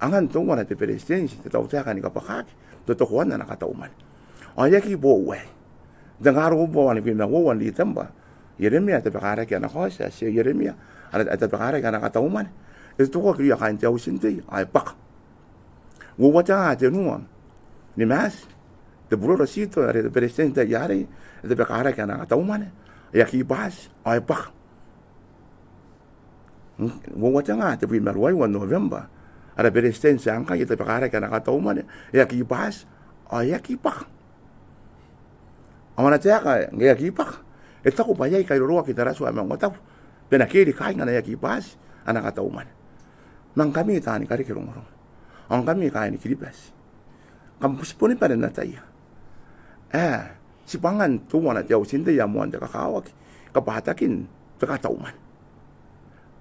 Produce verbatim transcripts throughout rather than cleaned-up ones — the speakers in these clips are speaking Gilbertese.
Angan teuana te beretitenti, te tautaeka ni kabwakaki, totokoan ana katau mwane. Ao e aki boou aei. N te ngaa ruabubua wanibwi ma uoua n Ritembwa, Ieremia e tabekaraki ana kaoti, ti Ieremia, are e tabekaraki ana katau mwane. E totokoaki irouia kaain te auti n tei, ao e bwaka. Uoua te ngaa tenua ni Maati, te buroro tito, are te beretitenti ae iai arei, e tabekaraki ana katau mwane, e aki bati, ao e bwaka. Uoua te ngaa tebwi ma ruaiwa n November, ara beretitenti ae ngkai e tabekaraki ana katau mwane, e aki bati, ao e aki bwaka. Ao ana taeka ngke e aki bwaka, e taku bwa e a kairoroaki n ara tua maungatabu, bwa e na kerikaaki ngkana e aki bati ana katau mwane. Ma ngkami taani kareke rongorongo, ao ngkami kaaini Kiribati, kam butiboni bwa e na ataia. E, tibwangan teuana te auti n tei ae moan te kakawaki, kabwatakin te katau mwane.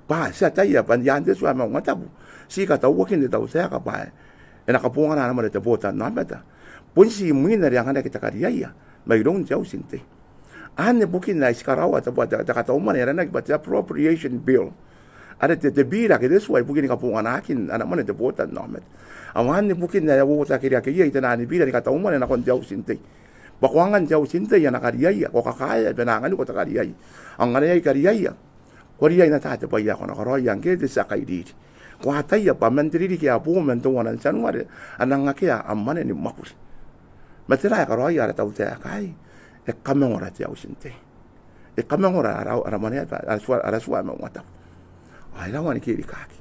Bwa ti ataia bwa n te tua maungatabu, ti katauaki n te tautaeka bwa e na kabongana ana mwane te botannaomata. Bon ti imwin are e anganaki te kariaia mairoun te auti n tei. Anne bukin ae ti karaoa te bwa te, te katau mwane ae aranaki bwa te appropriation bill. Are te, te bira ake te tua ibukin kabonganaakin ana mwane te botannaomata. Ao anne bukin ae a uotakiriaki iai te naan bira ni katau mwane nakon te auti n tei. Bwa ko angan te auti n tei ana kariaia, ko kakaea bwa e na anganiko te kariaia. Ao ngkana iai kariaia, ko riai n ata te bwai ae ko na karaoia ngke te tia kairiri. Ko ataia bwa man te ririki ae bo man teuana n Tianuare, a nang akea am mwane ni mwakuri. Ma tera ae karaoia ara tautaeka aei? E kamangora te auti n tei. E kamangora ara, ara mwane, ara tua, ara tua maungatabu. Ao e rawa ni kerikaaki.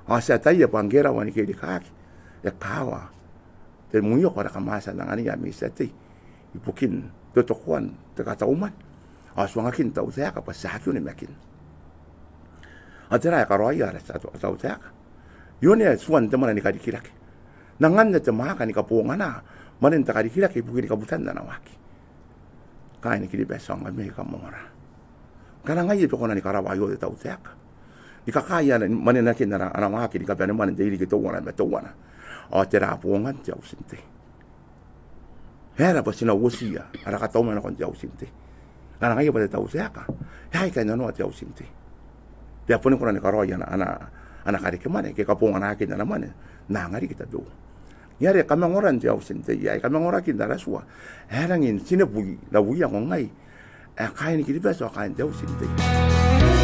Ao ti ataia bwa ngke e rawa ni kerikaaki, e kawa te mwioko are kam a tia n anganiia ami tia tei ibukin totokoan te katau mwane. Ao tuangakin tautaeka bwa ti aki onimakin. Ao tera ae karaoia ara tau-, tautaeka? E onea tuan te mwane ni karikirake. N anganna te mwaaka ni kabongana mwanen te karikirake ibukin kabutan ana waaki. Kaaini Kiribati, ao ngkami aika kam ongora. Ngkana ngaia e kona ni karawa aio te tautaeka ni kakaea ana, mwanenakin ana, ana waaki ni kabane mwane n te ririki teuana ma teuana, ao tera bongan te auti n tei? E aera bwa ti na uotia ara katau mwane nakon te auti n tei? Ngkana ngaia bwa te tautaeka, e a kainnanoa te auti n tei, bwa e boni kona ni karaoi ana, ana, ana kareke mwane ke kabonganaakin ana mwane n aanga riki tabeua. Ngaia are kamangoran te auti n tei aei, kamangorakin ara tua, e rangi n tinebwi n au iango ngai ae kaaini Kiribati ao kaain te auti n tei.